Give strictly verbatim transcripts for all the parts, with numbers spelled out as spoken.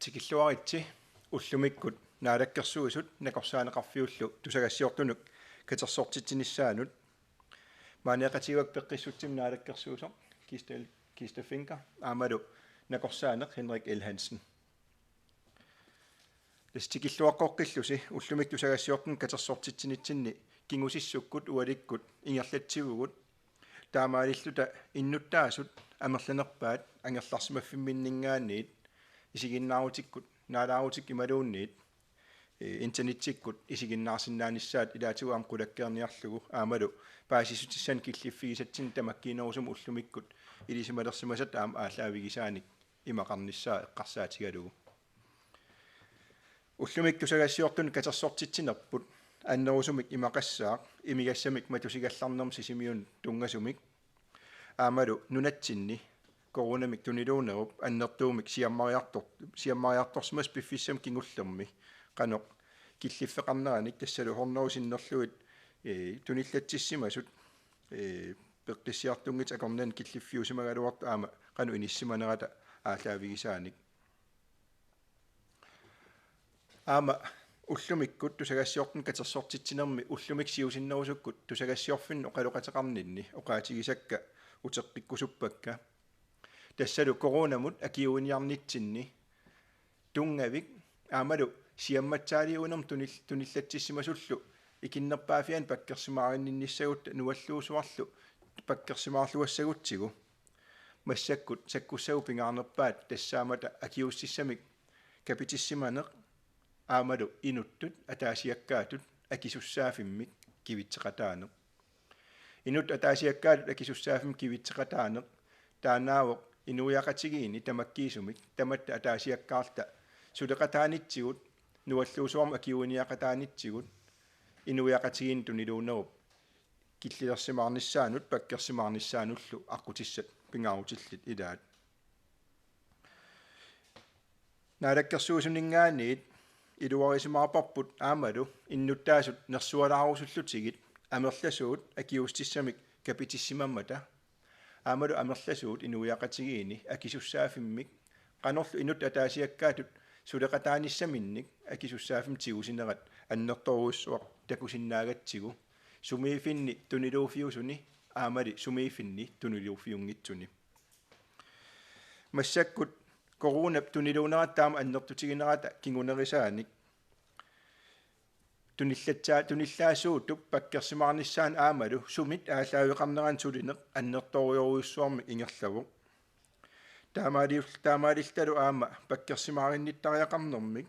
Tikilluaritsi ullumikkut Naalakkersuisut nakorsaaneqarfiullu tusagassiortunut katersortitsinissaanut. Maaniaqatigivakkit peqqissutsimik naalakkersuisoq Kista, Kista Fencker aammalu nakorsaaneq Henrik L. Hansen. Tassa tikilluaqqoqqillusi ullumikkut tusagassiortunut katersortitsinitsinni kingusissukkut ualikkut ingerlatsivugut. Taamaalilluta innuttaasut amerlanerpaat angerlarsimaffimminninngaanniit isiginnaarutikkut, naalaarutik imaluunniit, eh, internetsikkut isiginnaarsinnaanissaat ilaatigut aamma qulakkeerniarlugu aammalu paasissutissanik killiffigisatsinnik tamakkiinerusumik ullumikkut ilisimalersimasat aamma aallaavigisaanik imaqarnissaa eqqarsaatigalugu. Ullumikkut tusagassiortunut katersortitsinerput annerusumik imaqassaaq imigassamik matusigallarnermik Sisimiunut tunngasumik. Aammalu nunatsinni coronamik tuniluunerup annertuumik siammariartor-, siammariartorsimasoq piffissami kingullermi qanoq killiffeqarneranik tassalu hundrede sinnerlugit, eh, tunillatsissimasut, eh, peqqissaartunngitsut akornanni killiffiusimagaluartut aamma qanoq inissimanerata aallaavigisaanik. Aamma ullumikkut tusagassiortunut katersortitsinermi ullumikkut siusinnerusukkut tusagassiorfinnut oqaloqateqarninni oqaatigisakka uteqqikkusuppakka. Tassalu coronamut akiuiniarnitsinni tunngavik aammalu siammatsaaliuinermut tunil-, tunillatsissimasullu ikinnerpaaffiani pakkersimaarinnissagutta nualluusuarlu pakkersimaarluassagutsigu. Massakkut sakkussagut pingaarnerpaat tassaammata akiuussissamik kapitissimaneq aammalu inuttut ataasiakkaatut akisussaaffimmik kivitseqataaneq. Inuttut ataasiakkaatut akisussaaffimmik kivitseqataaneq taannaavoq inuiaqatigiinni tamakkiisumik tamatta ataasiakkaarluta suleqataanitsigut nualluusuarmut akiuiniaqataanitsigut inuiaqatigiinni tuniluunerup killilersimaarnissaanut pakkersimaarnissaanullu aqqutissat pingaarutillit ilaat. Naalakkersuisuninngaanniit iluarisimaarparput aammalu innuttaasut nersualaarusullutigit amerlasuut akiuussissamik kapitissimammata aammalu amerlasuut inuiaqatigiinni akisussaaffimmik qanorlu inuttut ataasiakkaatut suleqataanissaminnik akisussaaffimmik tigusinerat annertoorujussuaq takusinnaagatsigu sumiiffinni tuniluuffiusuni aammali sumiiffinni tuniluuffiunngitsuni. Massakkut coronap tuniluunerata taama annertutiginerata kingunerisaanik tunillatsaa-, tunillaasuutup pakkersimaarnissaanik aammalu sumit aallaaveqarnerannik sulineq annertoorujorujussuarmik ingerlavoq. Taamaaliul-, taamaalilluta aamma pakkersimaarinnittariaqarnermik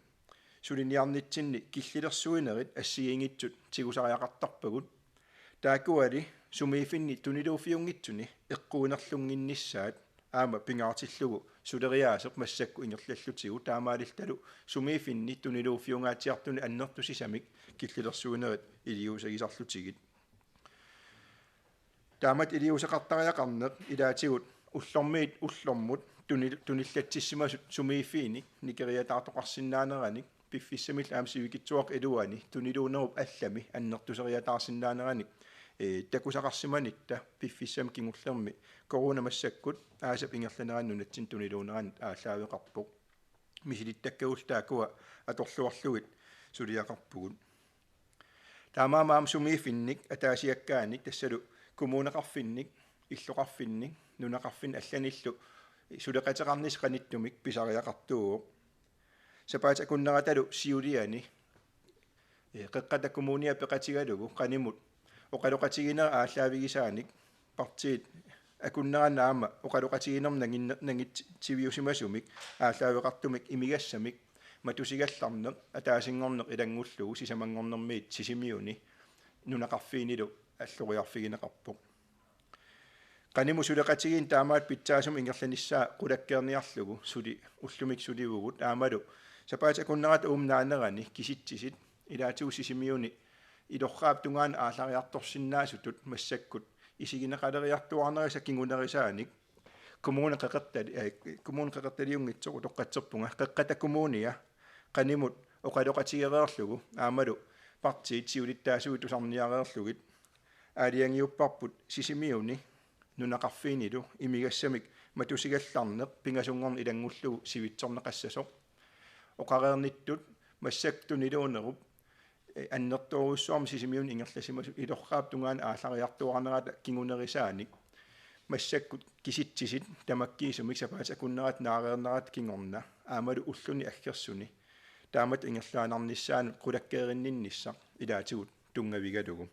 suliniarnitsinni killilersuinerit assigiinngitsut tigusariaqartarpagut. Taakkuali sumiiffinni tuniluuffiunngitsuni eqquinerlunnginnissaat aamma pingaartillugu suleriaaseq massakkut ingerlallutigu taamaalilluta sumiiffinni tuniluuffiungaatsiartunik annertusisamik killilersuinerit iliuuserisarlutigit. Taamatut iliuuseqartariaqarneq ilaatigut ullormiit ullormut tuni-, tunillatsissimasut sumiiffiinik nikeriataartoqarsinnaaneranik piffissamillu aamma sivikitsuaqqap iluani tuniluunerup allami annertuseriataarsinnaaneranik, eh, takusaqarsimanitta piffissami kingullermi corona massakkut aasap ingerlanerani nunatsinni tuniluuneranut aallaaveqarpoq. Misilittakkagullu taakkua atorluarlugit suliaqarpugut. Taamaammat aamma sumiiffinnik ataasiakkaanik tassalu kommuneqarfinnik, illoqarfinnik, nunaqarfinnik allanillu suleqateqarnissaq qanittumik pisariaqartuuvoq. Sapaatip akunneratalu siuliani, eh, Qeqqata Kommunia peqatigalugu qanimut oqaloqatigiinnerat aallaavigisaanik partiit akunneranni aamma oqaloqatigiinnermut nanginne-, nangitsiviusimasumik aallaaveqartumik imigassamik matusigallarneq ataasinngorneq ilanngullugu sisamanngornermiit Sisimiuni nunaqarfiinilu alloriarfigineqarpoq. Qanimut suleqatigiinneq taamaattut pitsaasumik ingerlanissaa qulakkeerniarlugu suli ullumikkut sulivugut aammalu sapaatip akunnerata uuma naanerani kisitsisit ilaatigut Sisimiuni ilorraap tungaanut aallariartorsinnaasutut massakkut isigineqaleriartuaarnerisa kingunerisaanik Kommune Qeqertali-, eh, Kommune Qeqertaliunngitsoq utoqqatserpunga, Qeqqata Kommunia qanimut oqaloqatigereerlugu aammalu partiit siulittaasuat tusarniareerlugit aalajangiupparput Sisimiuni nunaqarfiinilu imigassamik matusigallarneq pingasunngorneq ilanngullugu sivitsorneqassasoq. oqareernittut massakkut tuniluunerup, eh, annertoorujussuarmik Sisimiuni ingerlasimasut ilorraap tungaanut aallariartuaarnerata kingunerisaanik massakkut kisitsisit tamakkiisumik sapaatit akunnerata naareernerata kingorna aammalu ulluni aggersuni taamatut ingerlaannarnissaanut qulakkeerinninnissaq ilaatigut tunngavigalugu.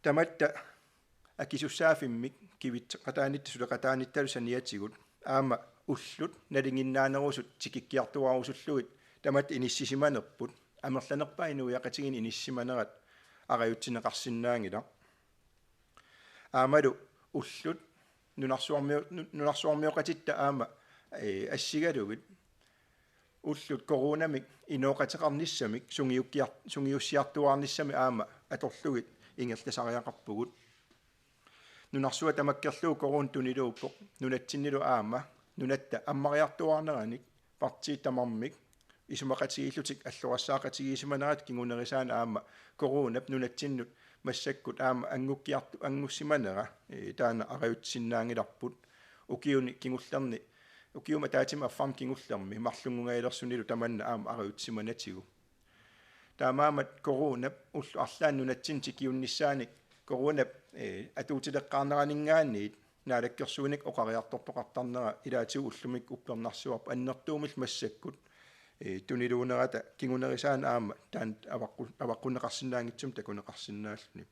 Tamatta akisussaaffimmik kivitseqataanitta suleqataanittalu saniatigut aamma ullut nalinginnaanerusut tikikkiartuaarusullugit tamatta inissisimanerput amerlanerpaat inuiaqatigiinni inissisimanerat arajutsineqarsinnaanngilaq. Aammalu ullut nunarsuarmio-, nu-, nunarsuarmioqatitta aamma, eh, assigalugit ullut coronamik inooqateqarnissamik sungiukkiar-, sungiussiartuaarnissamik aamma atorlugit ingerlasariaqarpugut. Nunarsuaq tamakkerlugu corona tuniluuppoq nunatsinnilu aamma nunatta ammariartuaarneranik partiit tamarmik isumaqatigiillutik alloqassaaqatigiissimanerat kingunerisaanik aamma coronap nunatsinnut massakkut aamma angukkiartu-, angussimanera, eh, taanna arajutsisinnaanngilarput. Ukiuni kingullerni, ukiumut ataatsimut affarmut kingullermi marlunngungajalersunilu tamanna aamma arajutsimanatigu. Taamaammat coronap ullut arlaanni nunatsinni tikiunnissaanik coronap, eh, atuutileqqaarneraninngaanniit naalakkersuinikkut oqariartortoqartarnera ilaatigut ullumikkut uppernarsuarput annertuumillu massakkut, eh, tuniluunerata kingunerisaanik aamma taanna avaqqu-, avaqqunneqarsinnaanngitsumik takuneqarsinnaalluni.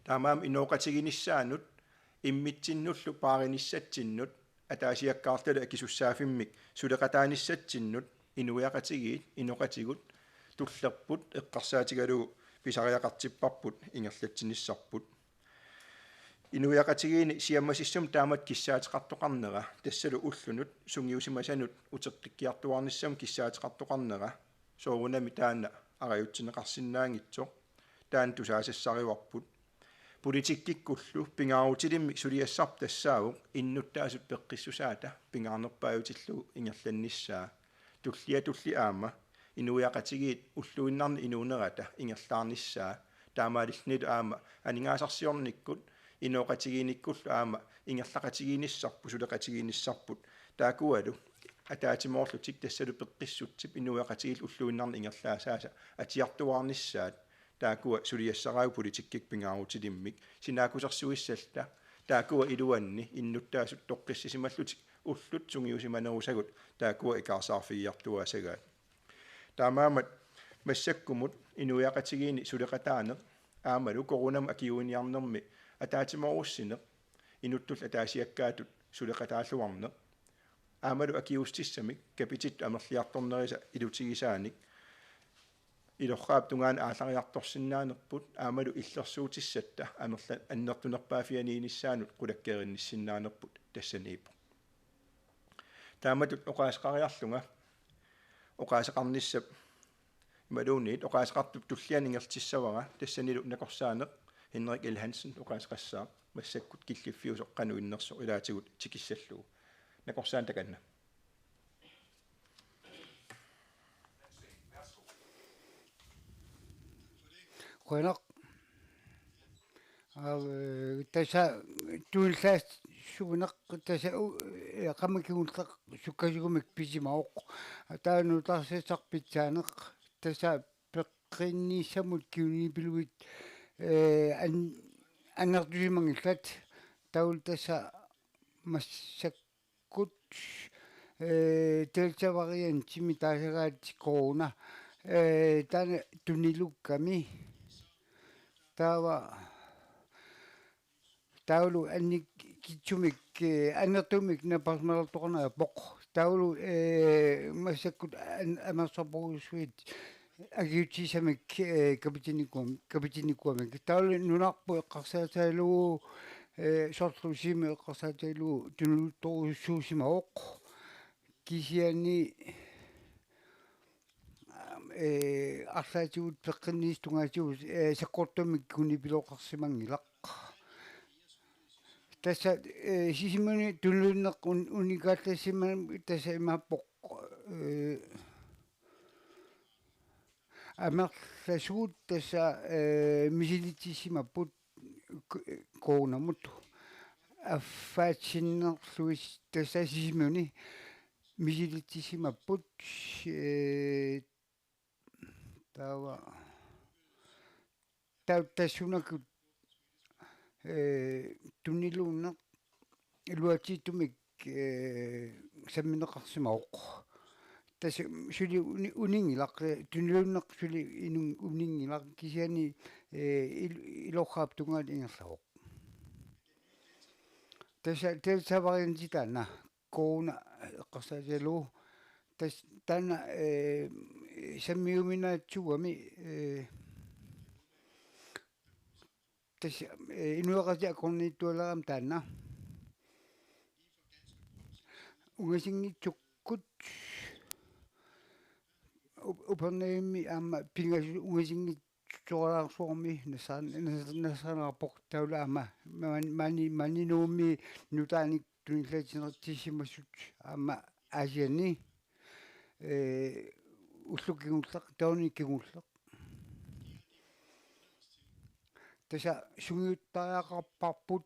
Taamaammat inooqatiginissaanut immitsinnullu paarinissatsinnut ataasiakkaartali akisussaaffimmik suleqataanissatsinnut inuiaqatigiit inoqatigut tullerput eqqarsaatigalugu pisariaqartipparput ingerlatsinissarput. Inuiaqatigiinni siammasissumik taamatut kissaateqartoqarnera tassalu ullunut sungiusimasanut uteqqikkiartuaarnissamut kissaateqartoqarnera soorunami taanna arajutsineqarsinnaanngitsoq taanna tusaasassarivarput. Politikkikkullu pingaarutilimmik suliassarput tassaavoq innuttaasut peqqissusaata pingaarnerpaajutillugu ingerlannissaa. Tulliatulli aamma inuiaqatigiit ulluinnarni inuunerata ingerlaarnissaa. Taamaalillunilu aamma aningaasarsiornikkut inooqatigiinnikkullu aamma ingerlaqatigiinnissarput, suleqatigiinnissarput. Taakkualu ataatsimoorlutik tassalu peqqissutsip inuiaqatigiillu ulluinnarni ingerlaasaasa atiartuaarnissaat. Taakkua suliassaraat politikkikkut pingaarutilimmik sinaakkusersuissalluta. Taakkua iluanni innuttaasut toqqissisimallutik ullut sungiusimanerusagut taakkua ikaarsaarfigiartuaasagaat. Taamaammat massakkumut inuiaqatigiinni suleqataaneq aammalu coronamut akiuiniarnermi ataatsimoorussineq inuttullu ataasiakkaatut suleqataalluarneq aammalu akiuussissamik kapitittut amerliartornerisa ilutigisaanik ilorraap tungaanut aallariartorsinnaanerput aammalu illersuutissatta amerla-, annertunerpaaffianiinissaanut qulakkeerinnissinnaanerput tassaniippoq. Taamatut oqaaseqariarlunga oqaaseqarnissap imaluunniit oqaaseqartup tulliani ingerlatissavara tassanilu nakorsaaneq Henrik L. Hansen oqaaseqassaaq massakkut killiffiusoq qanoq innersoq ilaatigut tikissallugu. Nakorsaaneq takanna. Qujanaq. Aa, eh, tassa tuullaassuuneq tassa u-, eh, qamakigulleq sukkasuumik pisimavoq. Taava nutaarsiassaq pitsaaneq tassa peqqinnissamut kinguniippiluit, eh, an-, annertusimanngillat taavalu tassa massak- kut, eh, Delta variantimik taasagaat corona, eh, taanna tunilukkami. Taava, taavalu annikitsumik, eh, annertuumik napparsimalertoqarneq ajorpoq. Taavalu, eh, massakkut an-, amerlasoorujussuit akiuutissamik, eh, kapitinnikuam-, kapitinnikuamik. Taavalu nunarput eqqarsaatigalugu, eh, soorlu Siumup eqqarsaatigalugu tunuluttorujussuusimavoq. Kisianni, eh, arlaatigut peqqinniit tungaatigut, eh, sakkortuumik kinguniippiloqarsimanngilaq. Tassa, eh, Sisimiuni tuniluunneq un-, unikaallassimagamik tassa imaappoq, eh, amerlasuut tassa, eh, misilitsissimapput k-, coronamut. affaatsinnerluis tassa Sisimiuni misilitsissimapput, ee, taava ta-, tassuunakkut, ee, tuniluunneq iluatsittumik, ee, sammineqarsimavoq. Tassa suli uni-, uninngilaq, ee, tuniluunneq suli inun-, uninngilaq kisianni, ee, il-, ilorraap tungaanut ingerlavoq. Tassa, tassa varianti taanna. Corona eqqarsaatigalugu. Tassa taanna, ee, sammiuminaatsuugami, ee, tassa, ee, inuiaqatigiit akornanniittualerami taanna. Ungasinngitsukkut Up-, Upernavimmi aamma pingasut ungasinngitsoorsuarmi nassaan-, nas-, nassaarineqarpoq taavalu aamma maani, maani, maani Nuummi nutaanik tunillatsinertissimasut aamma Aasianni, ee, ulloq kingulleq, taavani kingulleq. Tassa sungiuttariaqarparput,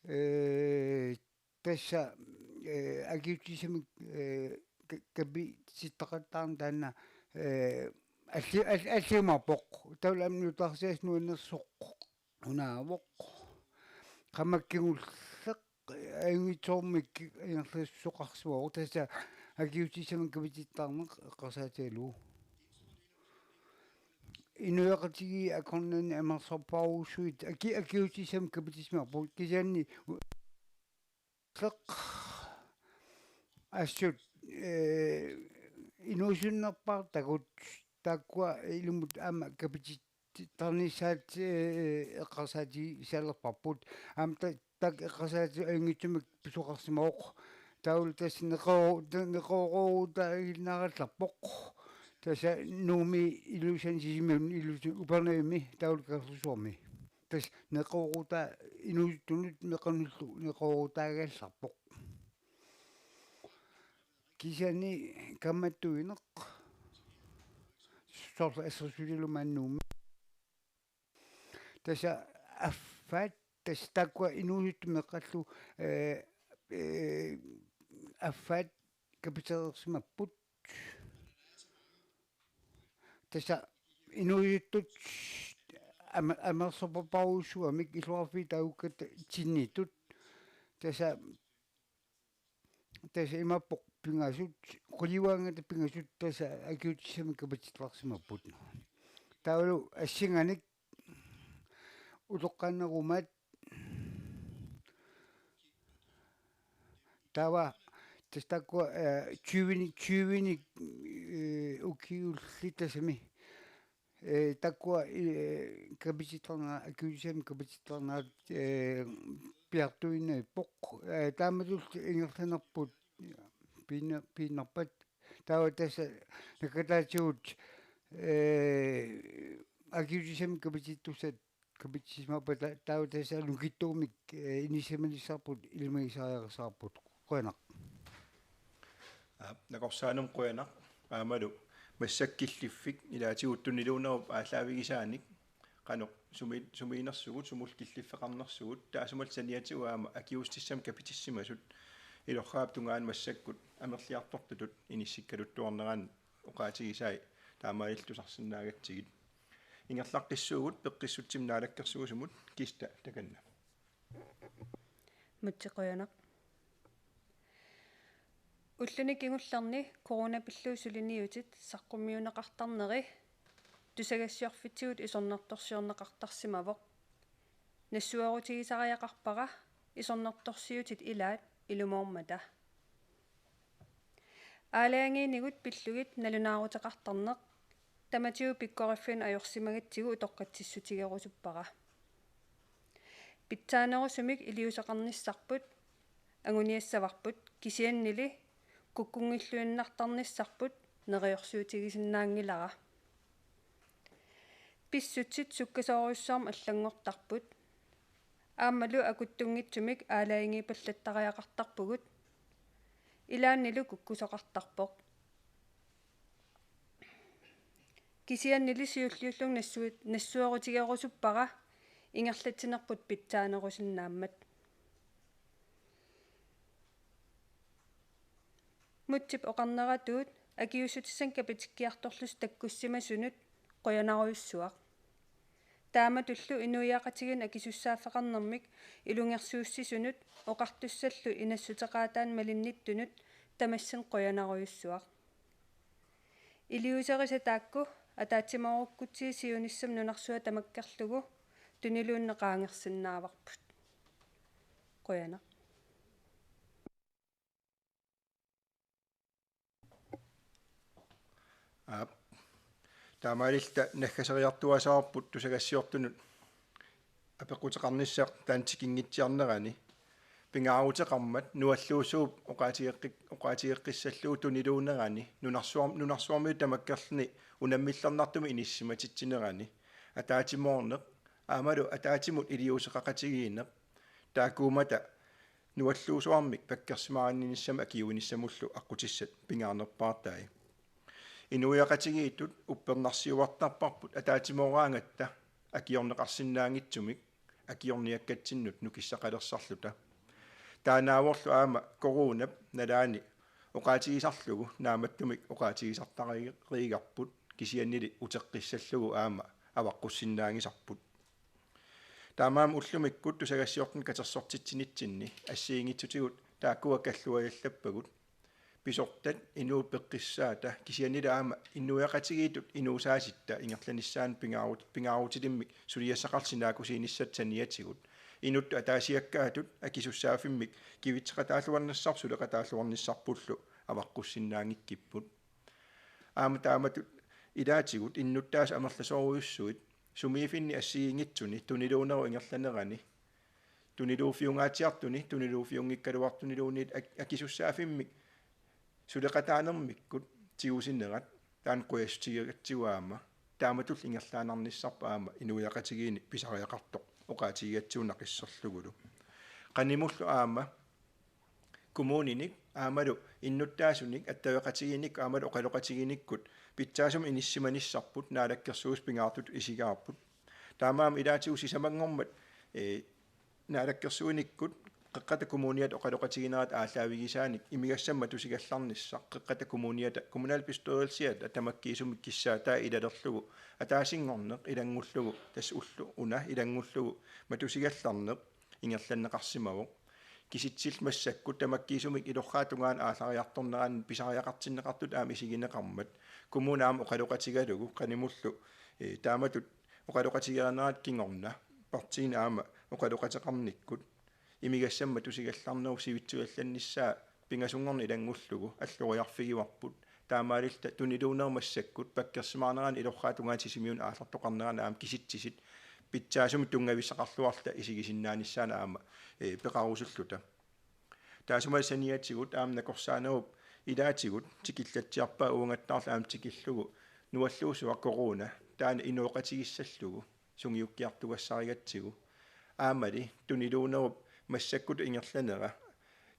ee, tassa, ee, akiuutissami, ee, ka-, kapitittaqattaarneq taanna, ee, alli-, all-, alliumaarpoq. Taavalu aamma nutaarsiassaq nuannersoq unaavoq. Qaammat kingulleq ajunngitsoormik ingerlasoqarsimavoq tassa akiuutissami kapitittaarneq eqqarsaatigalugu. Inuiaqatigiit akornanni amerlasoorpassuit aki-, akiuutissami kapitissimapput kisianni u-, assut, ee, inuusunnerpaartagut taakkua ilumut aamma kapitit-, tarnissaat, ee, eqqarsaatigisaalerparput. Aamma ta-, taakku eqqarsaatigalugit ajunngitsumik pisoqarsimavoq. Taavalu tassa neqero-, ta-, neqeroorutaaginnarallarpoq. Tassa Nuummi, Ilulissani, Sisimiuni, Ilulissani, Upernavimmi, taavalu Kangerlussuarmi. Tassa neqeroorutaa inuusuttunut meqanullu neqeroorutaagallarpoq. Kisianni kaammattuineq soorlu assersuutigalugu maani Nuummi. Tassa affaat, tassa taakkua inuusuttut meeqqallu, ee, ee, affaat kapitereersimapput. Tassa inuusuttut ame-, amerlasoorpassuarmik illoqarfiit taagukkatta tinnittut. Tassa Tassa imaappoq pingasut, quliuaanngata pingasut tassa akiuutissami kapitittaarsimapput. Taavalu assinganik utoqqaanerumaat taava tassa taakkua, ee, tyvenik, tyvenik, ee, ukiullit tassami. Ee, taakkua, ee, kapitittaarnerat, akiuutissami kapitittaarnerat, ee, piartuinnarpoq. Ee, taamatullu ingerlanerput piinna-, piinnarpat. Taava tassa naggataatigut, ee, akiuutissami kapitittussat kapitissimappata taava tassa nukittuumik, ee, inissisimanissarput ilimagisariaqassavarput. Qujanaq. Aa, nakorsaanut qujanaq. Aammalu massakkut killiffik ilaatigut tuniluunnerup aallaavigisaanik qanoq sumi-, sumiinnersugut, sumullu killiffeqarnersugut, taassumalu saniatigut aamma akiuutissamik kapitissimasut ilorraap tungaanut massakkut amerliartortutut inissikkaluttuarneranik oqaatigisai taamaalillutik tusarsinnaagatsigit. Ingerlaqqissuugut Peqqissutsimut Naalakkersuisumut, Kista, takanna. Mutsi, qujanaq. Ulluni kingullerni corona pillugu suliniutit saqqummiunneqartarneri tusagassiorfitsigut isornartorsiorneqartarsimavoq. Nassuerutigisariaqarpara isornartorsiutit ilaat ilumoormata. Aalajangiinikkut pillugit nalunaaruteqartarneq tamatigut pikkoriffinnut ajorsimagatsigu utoqqatsissutigerusuppara. Pitsaanerusumik iliuuseqarnissarput anguniassavarput, kisiannili kukkunngilluinnartarnissarput neriorsuutigisinnaanngilara. Pissutsit sukkasoorujussuarmik allanngortarput. Aammalu akuttunngitsumik aalajangiippallattariaqartarpugut. Ilaannilu kukkusoqartarpoq. Kisiannili siulliulluni nassuit-, nassuerutigerusuppara ingerlatsinerput pitsaanerusinnaammat. Mutsip oqarneratuut akiuussutissanik kapitikkiartorlusi takkussimasunut qujanarujussuaq. Taamatullu inuiaqatigiinni akisussaaffeqarnermik ilungersuussisunut oqartussallu inassuteqaataani malinnittunut tamassani qujanarujussuaq. Iliuuserisat taakku ataatsimoorukkutsigu siunissami nunarsuaq tamakkerlugu tuniluunneq qaangersinnaavarput. Qujanaq. Aap. Taamaalilluta naggaseriartuaasavarput tusagassiortunut apeqquteqarnissaq taanna tikinngitsiarnerani. Pingaaruteqarmat nualluussuup oqaatigeqqi-, oqaatigeqqissallugu tuniluunerani nunarsuar-, nunarsuarmiut tamakkerluni unammillernartumik inissisimatitsinerani. Ataatsimoorneq aammalu ataatsimut iliuuseqaqatigiinneq taakkuummata nualluusuarmik pakkersimaarinninissamut akiuinissamullu aqqutissat pingaarnerpaartai. Inuiaqatigiittut uppernarsiuartarparput ataatsimooraangatta akiorneqarsinnaanngitsumik akiorniakkatsinnut nukissaqalersarluta. Taannaavorlu aamma coronap nalaani oqaatigisarlugu naammattumik oqaatigisartariigarput kisiannili uteqqissallugu aamma avaqqussinnaanngisarput. Taamaammat ullumikkut tusagassiortunut katersortitsinitsinni assigiinngitsutigut taakkua kalluajallappagut. Pisortat, inuup peqqissaata kisiannili aamma inuiaqatigiittut inuusaasitta ingerlanissaannut pingaarut-, pingaarutilimmik suliassaqarlutik naakkuussinissaat saniatigut. Inuttut ataasiakkaatut akisussaaffimmik kivitseqataalluarnissarput suleqataalluarnissarpullu avaqqussinnaanngikkipput. Aamma taamatut ilaatigut innuttaasut amerlasoorujussuit sumiiffinni assigiinngitsuni tuniluunerup ingerlanerani tuniluuffiungaatsiartuni tuniluuffiunngikkaluartuniluunniit ak-, akisussaaffimmik suleqataanermikkut tigusinerat taanna qujassutigigatsigu aamma taamatullu ingerlaannarnissarput aamma inuiaqatigiinni pisariaqartoq oqaatigigatsigu naqisserlugulu. Qanimullu aamma kommuninik aammalu innuttaasunik attaveqatigiinnikkut aammalu oqaloqatigiinnikkut pitsaasumik inissisimanissarput Naalakkersuisut pingaartutut isigaarput. Taamaammat ilaatigut sisamanngormat, ee, Naalakkersuinikkut Qeqqata Kommuniata oqaloqatiginerat aallaavigisaanik imigassamik matusigallarnissaq Qeqqata Kommuniata kommunalbestyrelsiata tamakkiisumik kissaataa ilalerlugu ataasinngorneq ilanngullugu tassa ulloq una ilanngullugu matusigallarneq ingerlanneqarsimavoq. Kisitsillit massakkut tamakkiisumik ilorraap tungaanut aallariartorneranni pisariaqartinneqartutut aamma isigineqarmat kommuni aamma oqaloqatigalugu qanimullu, ee, taamatut oqaloqatiginerat kingorna partiini aamma oqaloqateqarnikkut imigassamik matusigallarnerup sivitsuallannissaa pingasunngorneq ilanngullugu alloriarfigivarput. Taamaalilluta tuniluunerup massakkut pakkersimaanerani ilorraap tungaanut Sisimiunut aallartoqarnerani aamma kisitsisit pitsaasumik tunngavissaqarluarluta isigisinnaanissaannut aamma, ee, peqarusulluta. Taassumalu saniatigut aamma nakorsaanerup ilaatigut tikillatsiarpaa uangattaarlu aamma tikillugu nualluusuaq corona taanna inooqatigissallugu sungiukkiartugassarigatsigu. Aammali tuniluunerup massakkutut ingerlanera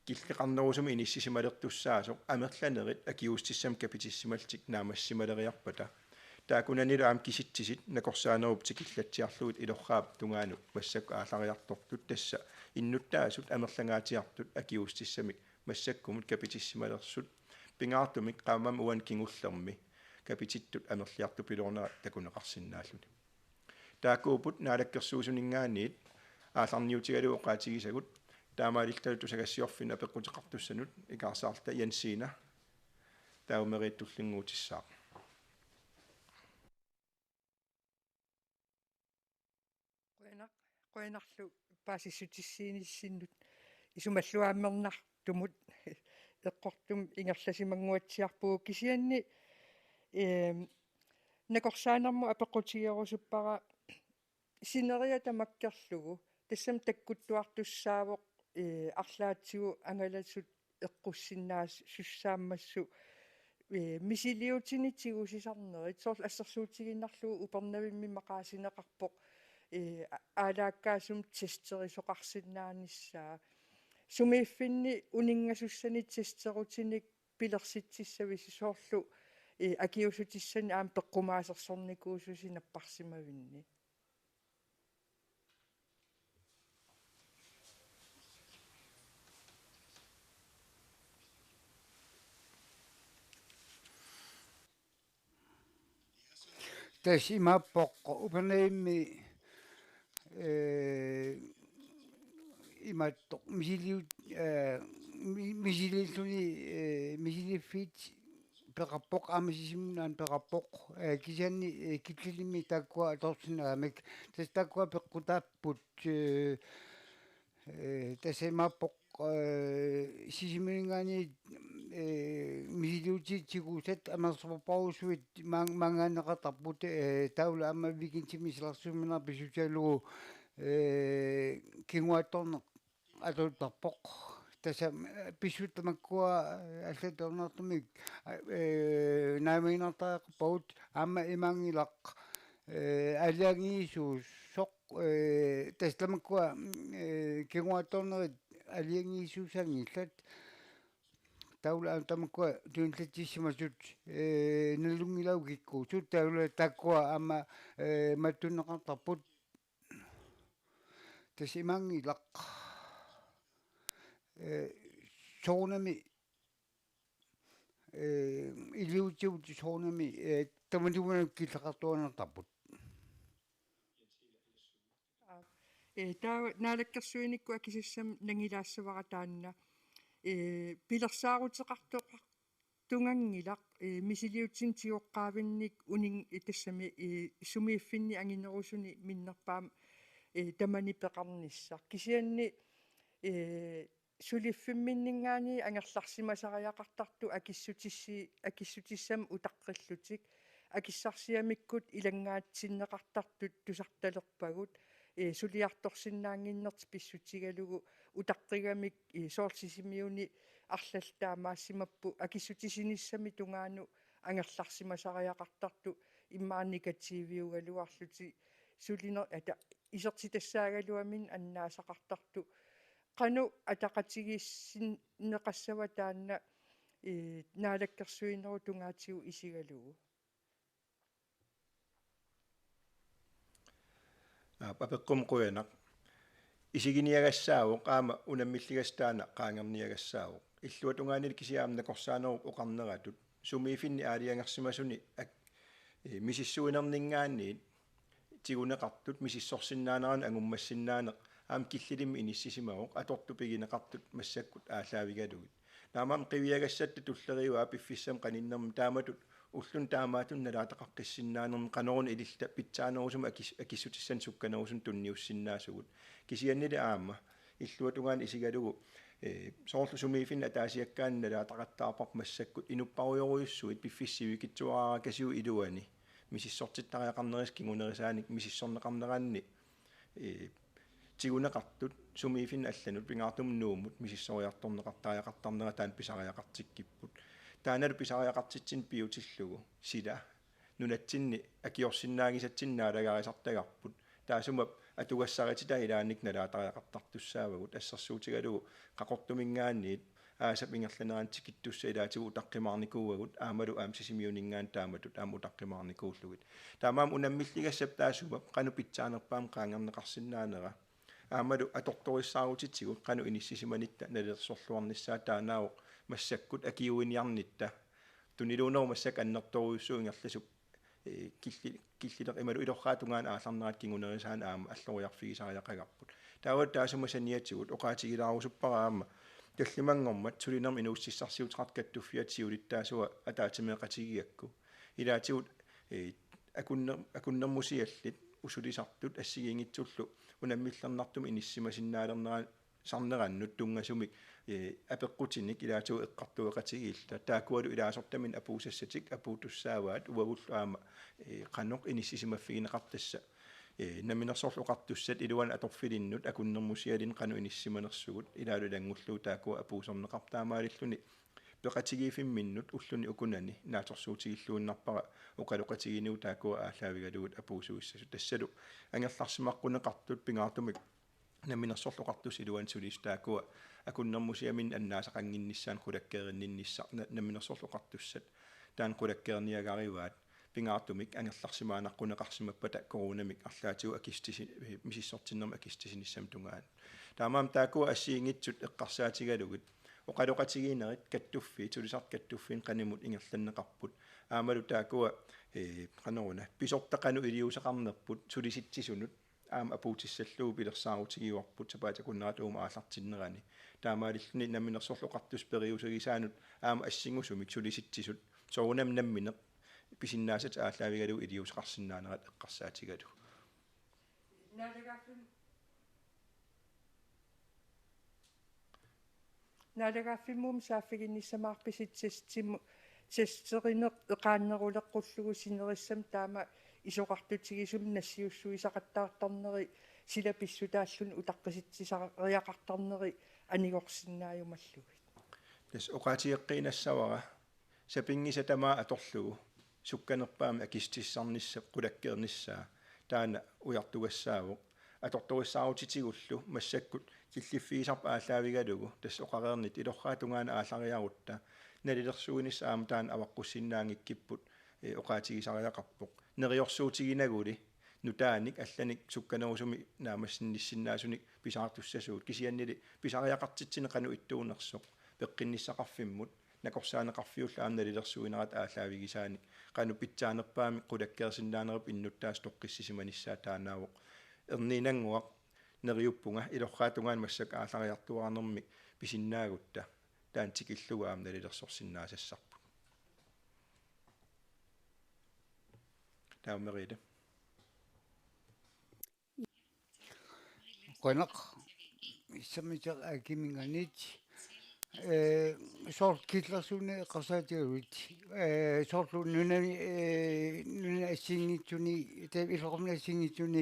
killeqarnerusumik inissisimalertussaasoq amerlanerit akiuussutissamik kapitissimallutik naammassimaleriarpata. Taakkunanilu aamma kisitsisit nakorsaanerup tikillatsiarlugit ilorraap tungaanut massakkut aallariartortut tassa innuttaasut amerlangaatsiartut akiuussutissamik massakkumut kapitissimalersut pingaartumik qaammammut uani kingullermi kapitittut amerliartupiloornerat takuneqarsinnaalluni. Taakkuupput Naalakkersuisuninngaanniit aallarniutigalugu oqaatigisagut, taamaalillutalu tusagassiorfinnut apeqquteqartussanut ikaarsaarluta Jensina taameriittullunguutissaaq. Qujanaq-, qujanarlu paasissutissiinissinnut isumalluaammernartumut eqqortumik ingerlasimannguatsiarpugut kisianni, eem, nakorsaanermut apeqqutigerusuppara sineriak tamakkerlugu tassami takkuttuartussaavoq, ee, arlaatigut angalasut eqqussinnaassussaammassuk, ee, misiliutini tigusisarnerit soorlu assersuutigiinnarlugu Upernavimmi maqaasineqarpoq, ee, a-, aalaakkaasumik testerisoqarsinnaanissaa. Sumiiffinni uninngasussanik testerutinik pilersitsissavisi soorlu, ee, akiuussutissanik aamma peqqumaasersornikuususi napparsimavinni? Tassa imaappoq Upernavimmi, eh, imaattoq misiliut-, eh, mi-, misiliilluni, eh, misiliffiit peqarpoq, aamma Sisimiunut aamma peqarpoq, eh, kisianni, eh, Killilermi taakkua atoorsinnaagamik. Tassa taakkua peqqutaapput, eh, eh, tassa imaappoq, eh, Sisimiuninngaanniit, eh, misiliutitit tigusatit amerlasoorpassuit maang-, maanngaanneqartarput, eh, taavalu aamma weekendimi silarsuuminnera pissutigalugu, eh, kinguaattoorneq atuuttarpoq. Tassa, eh, pissutsit tamakkua, eh, allatut ajornartumik, eh, naammagineqartariaqarpagut, aamma imaanngilaq, eh, aalajangiisuusoq, eh, tassa tamakkua, mm, eh, kinguaattoornerit aalajangiisuussanngillat. Taavalu aamma tamakkua tunillatsissimasut, eh, nalunngilagut kikkuusut, taavalu taakkua aamma, eh, mattunneqartarput. Tassa imaanngilaq, eh, soorunami, eh, iliuutsivut soorunami, eh, tamanna killeqartuaannartarput. Ee, taava naalakkersuinikkut akisassamik nangilaassavara taanna. Ee, pilersaaruteqartoqartunganngilaq, ee, misiliutinik tigoqqaavinnik unin-, ee, tassami, ee, sumiiffinni anginerusuni minnerpaamik, ee, tamani peqarnissaq. Kisianni, ee, suliffimminninngaanniit angerlarsimasariaqartartut akissutissi-, akissutissamik utaqqillutik, akissarsiamikkut ilanngaatsinneqartartut tusartalerpagut, ee, suliartorsinnaannginnertik pissutigalugu utaqqigamik, ee, soorlu Sisimiuni arlallit taamaasimapput akissutissinissamik tungaanut angerlarsimasariaqartartut immaqa negativiugaluarlutik suliner-, ata-, isertitassaagaluaminnik annaasaqartartut. Qanoq ataqatigiissinneqassava taanna, ee, naalakkersuinerup tungaatigut isigalugu? Aap, apeqqummi qujanaq. Isiginiagassaavoq aamma unammilligassaq taanna qaangerniagassaavoq. Illuatungaanili kisianni aamma nakorsaanerup oqarneratut sumiiffinni aalajangersimasuni ak-, ee, misissuinerninngaanniit tiguneqartut misissorsinnaaneranut angummassinnaaneq aamma Killilermi inissisimavoq, atortut pigineqartut massakkut aallaavigalugit. Taamaammat qiviagassatta tulleriiaa piffissami qaninnermi taamatut ulluni taamaattunik nalaataqaqqissinnaanermi qanoruna ililluta pitsaanerusumik akis-, akissutissanik sukkanerusumik tunniussinnaasugut. Kisiannili aamma illuatungaani isigalugu, ee, soorlu sumiiffinni ataasiakkaani nalaataqattaarparput massakkut inupparujorujussuit piffissap sivikitsuaraarakasiup iluani misissortittariaqarnerisa kingunerisaanik misissorneqarneranni, ee, tiguneqartut sumiiffinnut allanut pingaartumik Nuummut misissoriartorneqartariaqartarnerat taanna pisariaqartikkipput. Taannalu pisariaqartitsineq piutillugu sila nunatsinni akiorsinnaanngisatsinnut naalagaarisartagarput. Taassuma atugassarititaat ilaanni nalaatariaqartartussaavagut, assersuutigalugu Qaqortuminngaanniit aasap ingerlanerani tikittussat ilaatigut utaqqimaarnikuuagut, aammalu aamma Sisimiuninngaanniit taamatut aamma utaqqimaarnikuullugit. Taamaammat unammilligassap taassuma qanoq pitsaanerpaamik qaangerneqarsinnaanera. Aammalu atortorissaarutitigut qanoq inissisimanitta nalilersorluarnissaa taannaavoq massakkut akiuiniarnitta. Tuniluunnerup massakkut annertoorujussuuvoq ingerlasup, ee, Killi-, Killileq imaluunniit ilorraap tungaanut aallarnerata kingunerisaanik aamma alloriarfigisariaqagarput. Taava taassuma saniatigut oqaatigilaarusuppara aamma tallimanngormat sulinermik inuussutissarsiuteqartut Kattuffiata siulittaasua ataatsimeeqatigigakku. Ilaatigut, ee, akunner-, akunnermusiallit usulisartut assigiinngitsullu unammillernartumik inissisimasinnaalernerat sarnerannut tunngasumik, ee, apeqqutinik ilaatigut eqqartueqatigiilluta. Taakkualu ilaasortaminnik apuussassatik apuuttussaavaat uagullu aamma, ee, qanoq inissisimaffigineqartassa. Ee, Namminersorlutik Oqartussat iluanni atorfilinnut akunnermusialinnut qanoq inissisimanersugut ilaalu ilanngullugu taakkua apuussorneqartut taamaalilluni peqatigiiffimminnut ulluni ukunani naatsorsuutigilluinnarpara oqaloqatigiinnigut taakkua aallaavigalugit apuussuissasut. Tassalu angerlarsimaqquneqartut pingaartumik Namminersorlutik Oqartussat iluanni sulisut taakkua akunnermusiaminnik annaasaqannginnissaannut qulakkeerinninnissaq na-, Namminersorlutik Oqartussat taanna qulakkeerniagarivaat pingaartumik angerlarsimaannaqquneqarsimappata coronamik arlaatigut akissutisi-, misissortinnermik akissutisinissamut tungaanut. Taamaammat taakkua assigiinngitsut eqqarsaatigalugit oqaloqatigiinnerit kattuffiit, sulisartut kattuffiit qanimut ingerlanneqarput, Aammalu taakkua, ee, qanoruna, pisortat qanoq iliuuseqarnerput sulisitsisunut aamma apuutissallugu pilersaarutigiuarput sapaatip akunnerata uuma aallartinnerani. Taamaalilluni Namminersorlutik Oqartussat periusigisaannut aamma assingusumik sulisitsisut soorunami nammineq pisinnaasatik aallaavigalugu iliuuseqarsinnaanerat eqqarsaatigalugu. Naalagaaffim-, naalagaaffimmut saaffiginnissamaarpisi testimut, testerineq eqaanneruleqqullugu sinerissami taama isoqartutigisumik nassiussuisaqattaartarneri sila pissutaalluni utaqqisitsisariaqartarneri anigorsinnaajumallugit. Tassa oqaatigeqqiinnassavara sapinngisaq tamaat atorlugu sukkanerpaamik akissutissarnissap qulakkeernissaa taanna ujartugassaavoq. Atortorissaarutigullu massakkut killiffigisarput aallaavigalugu tassa oqareernittut ilorraap tungaanut aallariarutta nalilersuinissaq aamma taanna avaqqussinnaanngikkipput, ee, oqaatigisariaqarpoq. Neriorsuutiginaguli nutaanik allanik sukkanerusumik naammassinnissinnaasunik pisariaqartussasugut kisiannili pisariaqartitsineq qanoq ittuunersoq peqqinnissaqarfimmut nakorsaaneqarfiullu aamma nalilersuinerata aallaavigisaanik qanoq pitsaanerpaamik qulakkeersinnaanerup innuttaasut toqqissisimanissaa taannaavoq. Erniinnannguaq neriuppunga ilorraap tungaanut massakkut aallariartuaarnermik pisinnaagutta taanna tikillugu aamma nalilersorsinnaasassarput. Taava Merete. Qujanaq, sammisaq akiminnganit. Ee, soorlu killersuineq eqqarsaatigalugu. Ee, soorlu nunani, ee, nunani assigiinngitsuni, te-, illoqarfinni assigiinngitsuni,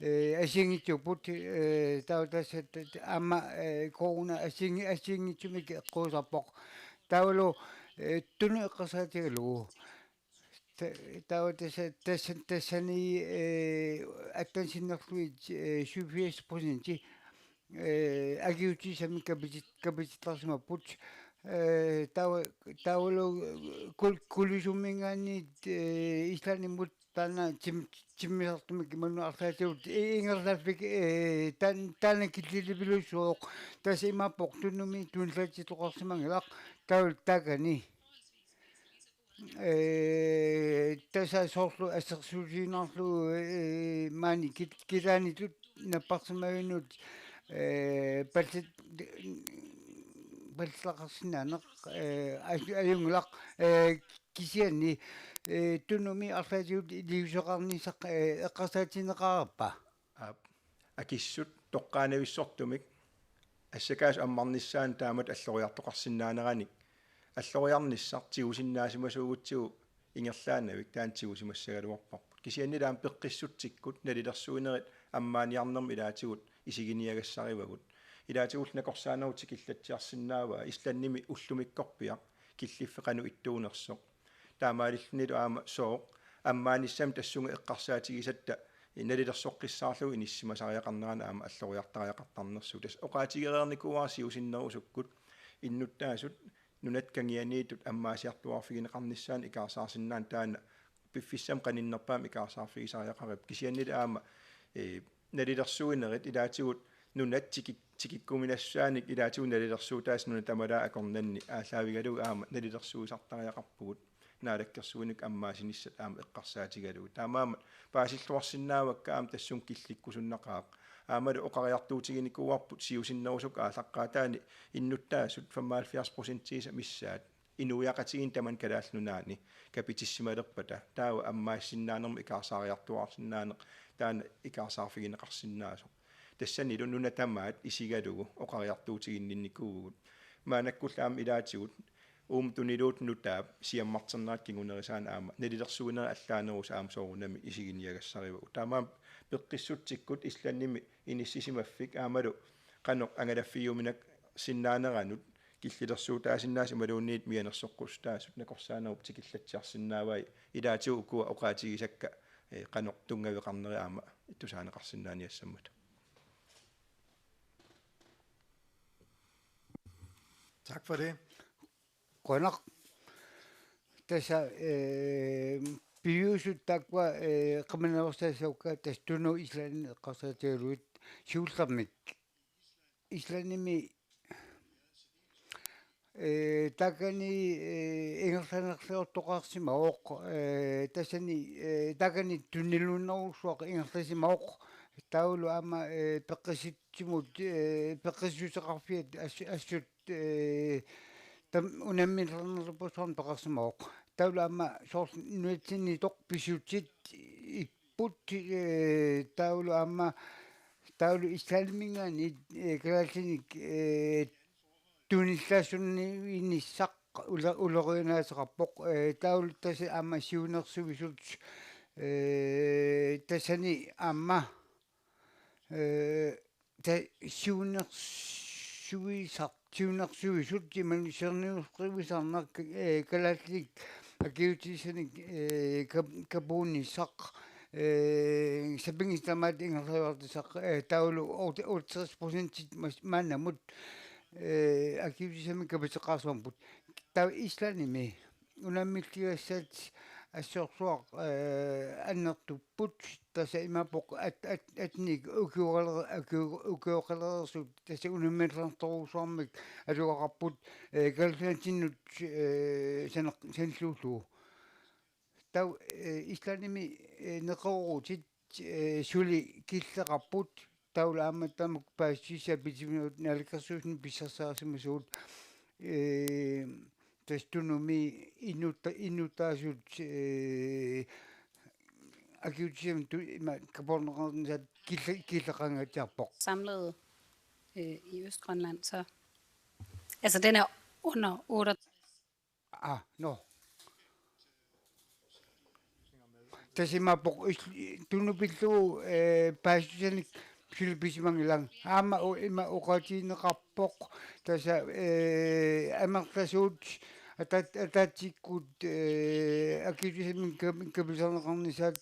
ee, assigiinngitsuupput, ee, taava tassa, t-, t-, aamma, ee, corona assigiinngi-, assigiinngitsumik eqquusarpoq. Taavalu, ee, Tunui eqqarsaatigalugu. Ta-, taava tassa, tassa, tassani, ee, atten sinnerlugit, ee, syvogfirs procenti, ee, akiuutissami kapitit-, kapitillarsimapput. Ee, taava, taavalu kul-, Kulusumminngaanniit, ee, Islandimut taanna tim-, timmisartumik imaluunniit arlaatigut i-, ingerlaffik, ee, taan-, taanna killilivilussuuvoq. Tassa imaappoq Tunumi tunillatsittoqarsimanngilaq taavalu taakani. Ee, tassa soorlu assersuutigiinnarlugu, ee, maani kit-, kitaanitut napparsimavinnut, ee, pallit-, pallilaqarsinnaaneq, ee, aj-, ajunngilaq, ee, kisianni, ee, Tunumi arlaatigut iliuuseqarnissaq, ee, eqqarsaatinneqarpa? Aap. Akissut toqqaannavissortumik assakaasut ammarnissaannut taamatut alloriartoqarsinnaaneranik alloriarnissaq tigusinnaasimasuugutsigu ingerlaannavik taanna tigusimassagaluarparput. Kisianni taama peqqissutsikkut nalilersuinerit ammaaniarnermut ilaatigut isiginiagassarivagut. Ilaatigullu nakorsaanerup tikillatsiarsinnaavaa Islandimi ullumikkorpiaq killiffik qanoq ittuunersoq. Taamaalillunilu aamma sooq ammaanissamik tassunga eqqarsaatigisatta nalilersoqqissaarlugu inissisimasariaqarnerani aamma alloriartariaqartarnersugut. Tassa oqaatigereernikuuara siusinnerusukkut innuttaasut nunatta kangianiittut ammaasiartuaarfigineqarnissaannut ikaarsaarsinnaanera taanna piffissami qaninnerpaamik ikaarsaarfigisariaqaripput. Kisiannili aamma, ee, nalilersuinerit ilaatigut nunat tikik-, tikikkuminassaanik ilaatigut nalilersuutaasa nuna tamalaat akornanni aallaavigalugu aamma nalilersuisartariaqarpugut naalakkersuinikkut ammaasinissat aamma eqqarsaatigalugu. Taamaammat paasilluarsinnaavakka aamma tassunga killikkusunnaqaaq. Aammalu oqariartuutiginikuuarput siusinnerusukkut aallaqqaataani innuttaasut femoghalvfjerds procentiisa missaat inuiaqatigiinni tamanna Kalaallit Nunaanni kapitissimalerpata taava ammaassinnaanermut ikaarsaariartuaarsinnaaneq taanna ikaarsaarfigineqarsinnaasoq. Tassanilu nuna tamaat isigalugu oqariartuutiginninnikuuvugut. Maannakkullu aamma ilaatigut uuma tuniluuttoq nutaap siammarternerata kingunerisaanut aamma nalilersuinerit allaanerusut aamma soorunami isiginiagassarivagut. Taamaammat peqqissutsikkut Islandimi inissisimaffik aammalu qanoq angalaffigiuminarsinnaaneranut killilersuutaasinnaasut imaluunniit mianersoqqussutaasut nakorsaanerup tikillatsiarsinnaavai ilaatigut ukua oqaatigisakka, ee, qanoq tunngaveqarneri aamma tusaaneqarsinnaaniassammata. Tak for det. Qujanaq. Tassa, ee, piviusut taakkua, ee, qimanaveersaassapput tassa Tunui Islandimi eqqarsaatigalugit siullermik. Islandimi Ee, taakani, ee, ingerlanerliortoqarsimavoq, ee, tassani, ee, taakani tunniunnerujussuaq ingerlasimavoq, taavalu aamma, ee, peqqissutsimut, ee, peqqissuteqarfiat ass-, assut, ee, tam-, unammillernerlupassuarnik peqarsimavoq. Taavalu aamma soorlu nunatsinniittoq pisutit ipput, ee, taavalu aamma, taavalu Islandiminngaanniit, ee, kalaallinik, ee, tunillaasunniinissaq ula-, ulorianaateqarpoq, ee, taavalu tassa aamma siunnersuisut, ee, tassani aamma, ee, ta-, siunnersuisaq, siunnersuisut imaluunniit siunnersuisarneq, ee, kalaallit akiuussutissanik, ee, kap-, kapuunissaq, ee, sapinngisami tamaat ingerlajuartissaq, ee, taavalu otte-, otteogtres procentit mas-, maannamut, ee, akiuussutissamik kapateqarsimapput. Taava Islandimi unammilligassat assorsuaq, ee, annertupput, tassa imaappoq at-, at-, atnik ukioqaler-, ukio-, ukioqalereersut, tassa unammillertorujussuarmik atugaqarput, ee, kalaallinut, ee, saneq-, sanilliullugu. Taava, ee, Islandimi, ee, neqeroorutit, ee, suli killeqarput, taavalu aamma tamakku paasissutissat pisiminut naalakkersuisuni pissarsiarisimasagut, ee, tassa Tunumi inuutta-, inuttaasut, ee, akiuussutissamik tu-, ima kapoorneqarnissaat kille-, killeqangaatsiarpoq. Samlet, øh, i Østgrønland, så, altså, den er under otte. Ah, nå. Tassa imaappoq is-, Tunumi pillugu, ee, paasissutissat suli pisimanngillat. Aamma u-, ima oqaatigineqarpoq tassa, ee, amerlasuut ataat-, ataatsikkut, ee, akiuussutissamik kap-, kapilerneqarnissaat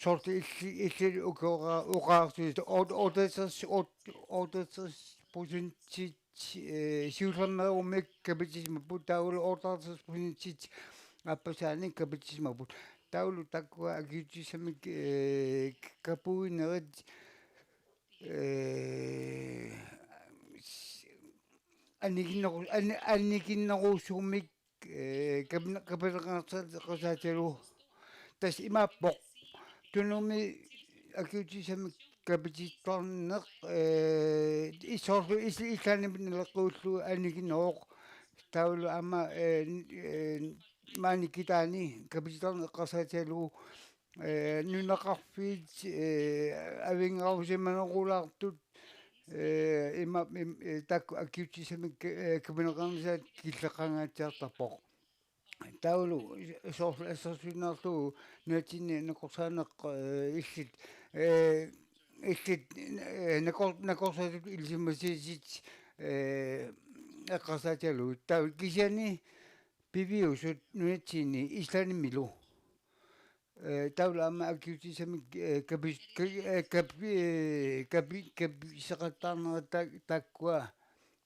soorlu illi-, illit ukioqa-, oqaatigisatit ot-, otteogtres, ot-, otteogtres procentit, ee, siullermeerummik kapititsisimapput, taavalu otteogtres procentit aappasaanik kapititsisimapput. Taavalu taakkua akiuussutissamik, ee, kapuinerit, ee, s-, annikinneru-, anni-, annikinnerusumik, ee, kapin-, kapilerneqarsaatigalugu. Tassa imaappoq Tunumi akiuussutissamik kapitittarneq, ee, is-, soorlu is-, Islandimi naleqqiullugu annikinneruvoq. Taavalu aamma, ee, n-, ee, maani Kitaani kapitittarneq eqqarsaatigalugu, ee, nunaqarfiit, ee, avinngarusimanerulaartut, ee, ima, im-, ee, taakku akiuussutissamik, ee, kapineqarnissaat killeqangaatsiartarpoq. Taavalu soorlu assersuinnarlugu nunatsinni nakorsaaneq, ee, illit, ee, illit, ee, nakor-, nakorsaatut ilisimasasutit, ee, eqqarsaatigalugit. Taava kisianni piviusut nunatsinni Islandimilu. Ee, taavalu aamma akiuussutissamik, ee, kapi-, ka-, ee, kapi-, ee, kapi-, kapiseqattaarnerat ta-, taakkua,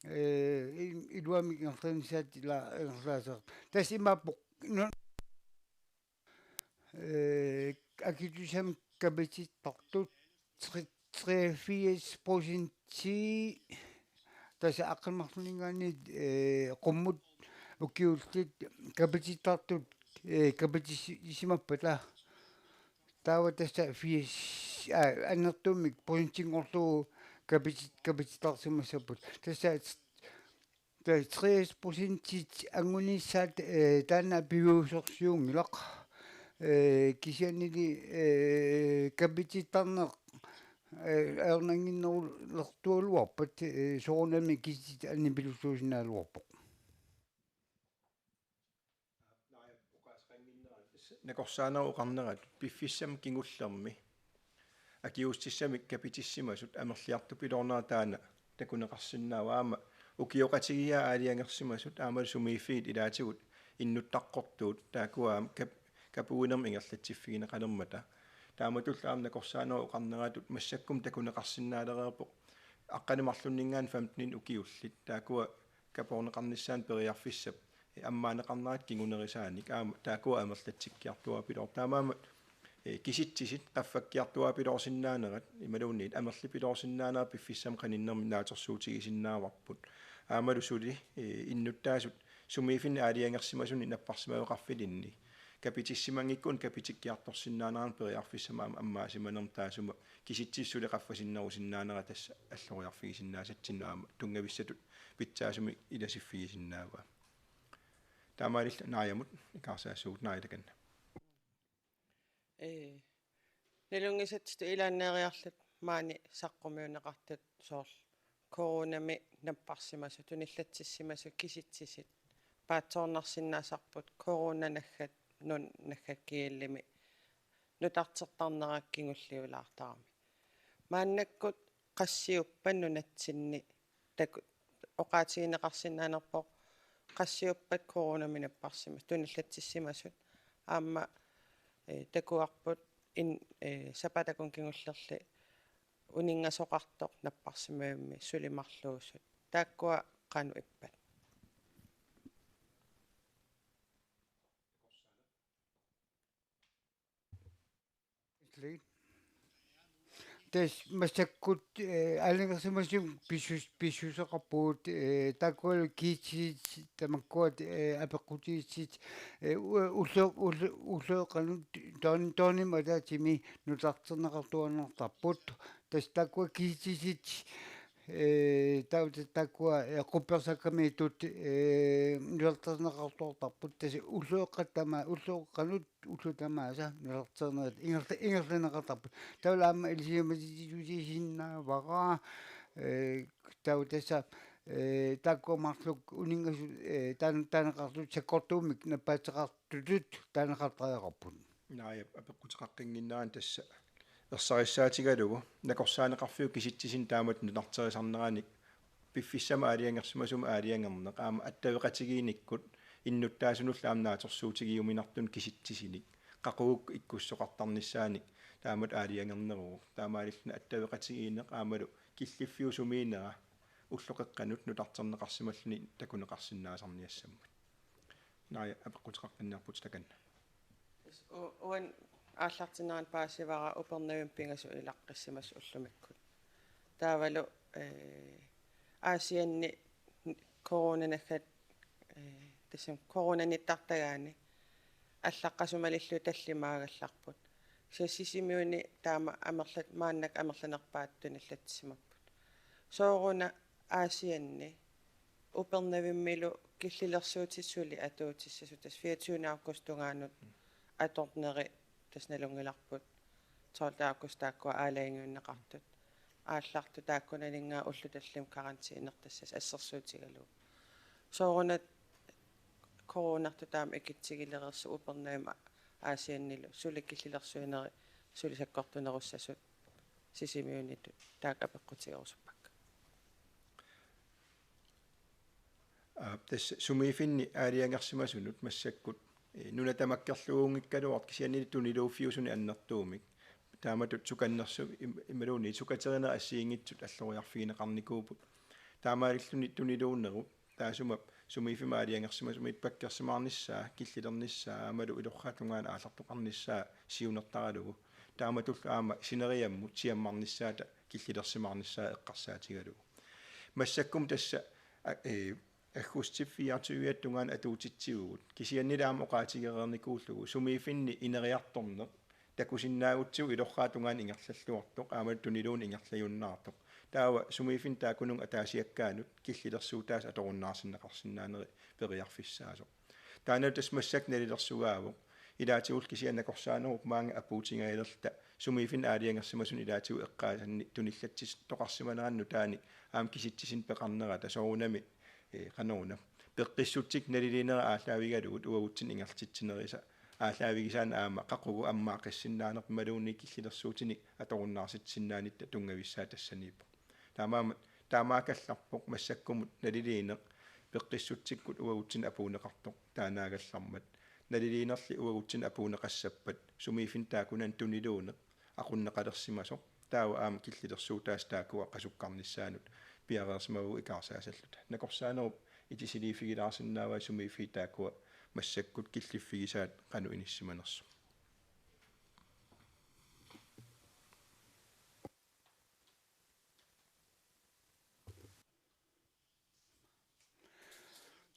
ee, i-, iluamik ingerlanissaat ila ingerlaaseq. Tassa imaappoq nu-, ee, akiuussutissamik kapitittartut tre-, treogfirs procentii tassa aqqaneq-marlunninngaanniit, ee, qummut ukiullit kapitittartut, ee, kapititsisimappata. Taava tassa firs, aa, annertuumik procentinngorlugu kapitit-, kapitittarsimassapput. Tassa t-, tassa tres procentit angunissaat, ee, taanna piviusorsiunngilaq. Ee, kisiannili, ee, kapitittarneq, ee, ajornannginnerulertualuarpat, ee, soorunami kisitsisit annipilussuusinnaagaluarpoq. Nakorsaanerup oqarneratut piffissami kingullermi akiuussutissamik kapititsisimasut amerliartupiloornera taanna takuneqarsinnaavoq, aamma ukioqatigiiaat aalajangersimasut aamma sumiiffiit ilaatigut innuttaqqortuut taakkua aamma kap-, kapuinermik ingerlatsiffigineqalermata. Taamatullu aamma nakorsaanerup oqarneratut massakkut takuneqarsinnaalereerpoq aqqaneq-marlunninngaanniit femten ukiullit taakkua kapoorneqarnissaannut periarfissap ammaanneqarnerata kingunerisaanik aamma taakkua amerlatsikkiartuaapiloortut. Taamaammat Ee, kisitsisit qaffakkiartuaapiloorsinnaanerat imaluunniit amerlipiloorsinnaanerat piffissami qaninnermi naatsorsuutigisinnaavarput. Aammalu suli, ee, innuttaasut sumiiffinni aalajangersimasunik napparsimaveqarfilinni kapitissimanngikkunik kapitikkiartorsinnaanerannik periarfissamik am-, ammaasimanermut taassuma kisitsisit suli qaffasinnerusinnaanera tassa alloriarfigisinnaasatsinnik aamma tunngavissatut pitsaasumik ilasiffigisinnaavaa. Taamaalilluta Naajamut ikaarsaassuugut. Naaja, takanna. Ee, nalunngisatsitut ilaanneeriarluta maani saqqummiunneqartut soorlu coronami napparsimasut, tunillatsissimasut kisitsisit paatsoornarsinnaasarput corona naggat, nuna naggat kiillimi nutartertarnera kingulliulaartarami. Maannakkut qassiuppat nunatsinni taku-, oqaatigineqarsinnaanerpoq qassiuppat coronami napparsimasut, tunillatsissimasut, aamma, eh, takuarput in-, eh, sapaatip akunni kingullerni uninngasoqartoq napparsimavimmi suli marluusut. Taakkua qanoq ippat? Tassa massakkut, eh, aalajangersimasumik pissus-, pissuseqarpugut, eh, taakkualu kisitsisit tamakkua, eh, apeqqutigisatit, eh, u-, ullo-, ullo-, ulloqeqqanut toon-, toonimut ataatsimi nutarterneqartuaannartarput. Tassa taakkua kisitsisit, eh, taava taakkua, eh, quppersakkamiittut, eh, nutarterneqartuartarput. Tassa ulloqeqqat tama-, ulloqeqqanut ullut tamaasa nutarternerit ingerla-, ingerlanneqartarput. Taavalu aamma ilisimatussuusisinnaavara, eh, taava tassa, eh, taakkua marluk uninngasut, eh, taan-, taaneqartut sakkortuumik nappaateqartutut taaneqartariaqarput. Naaja, apeqquteqaqqinnginnerani tassa ersarissaatigalugu nakorsaaneqarfiup kisitsisinut taamatut nutarterisarneranik piffissami aalajangersimasumi aalajangerneq aamma attaveqatigiinnikkut innuttaasunullu aamma naatsorsuutigiuminartunut kisitsisinik qaqugu ikkussoqartarnissaanik taamatut aalajangerneruvoq. Taamaalilluni attaveqatigiinneq aammalu killiffiup sumiinnera ulloqeqqanut nutarterneqarsimalluni takuneqarsinnaasarniassammat. Naaja, apeqquteqaqqinniarputit, takanna. U-, uani aallartinnerani paasivara Upernavimmi pingasut ilaqqissimasut ullumikkut. Taavalu, eh, Aasianni coronanaggat, eh, tassami coronanittartagaanni allaqqasut malillugit tallimaagallarput. Kisianni Sisimiuni taama amerlat-, maannakkut amerlanerpaatut tunillatsissimapput. Sooruna Aasianni Upernavimmilu killilersuutit suli atuutissasut, tassa fireogtyvende augustip tungaanut atorneri, tassa nalunngilarput tolvte august taakkua aalajangiunneqartut. Aallartut taakkunaninngaanniit ullut tallimat karantæneqartassasut assersuutigalugu. Soorunami coronartut taama ikitsigilereersut Upernavimmi Aasiannilu suli killilersuineri suli sakkortunerussasut Sisimiunitut taakku apeqqutigerusuppakka. Aap, tassa sumiiffinni aalajangersimasunut massakkut, eh, nuna tamakkerluunngikkaluartoq kisiannili tuniluuffiusunik annertuumik. Taamatut sukannersu-, im-, imaluunniit sukaterinerit assigiinngitsut alloriarfigineqarnikuupput. Taamaalilluni tuniluunnerup taassuma sumiiffimmi aalajangersimasumiippakkersimaarnissaa, killilernissaa aammalu ilorraap tungaanut aallartoqarnissaa siunertaralugu. Taamatullu aamma sineriammut siammarnissaata killilersimaarnissaa eqqarsaatigalugu. Massakkut tassa, a-, ee, aggustip fireogtyve tungaanut atuutitsivugut. Kisiannili aamma oqaatigereernikuullugu sumiiffinni ineriartorneq takusinnaagutsigu ilorraap tungaanut ingerlalluartoq, aammalu tuniluunniit ingerlajunnaartoq. Taava sumiiffinni taakkununnga ataasiakkaanut killilersuutaasut atorunnaarsinneqarsinnaanerit periarfissaasoq. Taannalu tassa massakkut nalilersugaavoq. Ilaatigullu kisianni nakorsaanerup maanga apuutingajalerluta sumiiffinni aalajangersimasunut ilaatigut eqqaasanni tunillatsitsisoqarsimanerannut nutaanik aamma kisitsisinut peqarnerata soorunami, ee, qanoruna, peqqissutsikkut naliliinera aallaavigalugit uagutsinnut ingerlatsitsinerisa aallaavigisaannik aamma qaqugu ammaaqqissinnaanera imaluunniit killilersuutinik atorunnaarsitsisinnaanerata tunngavissaa tassaniippoq. Taamaammat taamaakallarpoq massakkumut naliliineq peqqissutsikkut uagutsinnut apuunneqartoq taannaagallarmat. Naliliinerli uagutsinnut apuunneqassappat sumiiffinni taakkunani tuniluunneq aqunneqalersimasoq. Taava aamma killilersuutaasut taakkua qasukkarnissaannut piareersimavagut ikaarsaasalluta. Nakorsaanerup itisiliiffigilaarsinnaavai sumiiffiit taakkua massakkut killiffigisaat qanoq inissimanersut.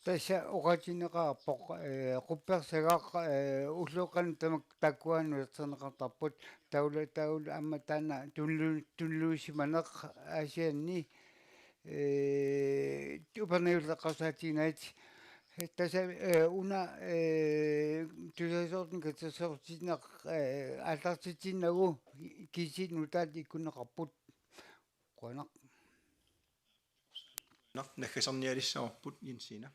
Tassa oqaatigineqarpoq, eh, quppersagaq, eh, ulloqeqqanut tamakku taakkua nuerterneqartarput, taava, taava aamma taanna tunlu-, tunluusimaneq Aasianni, eh, Upernavik eqqarsaatiginagit. Tassa, eh, una, eh, tusagassiortut katersortitsineq, eh, aallartitsinnagu kiisit nutaat ikkunneqarput. Qujanaq. Naq, naggasernialissavarput, Jensina.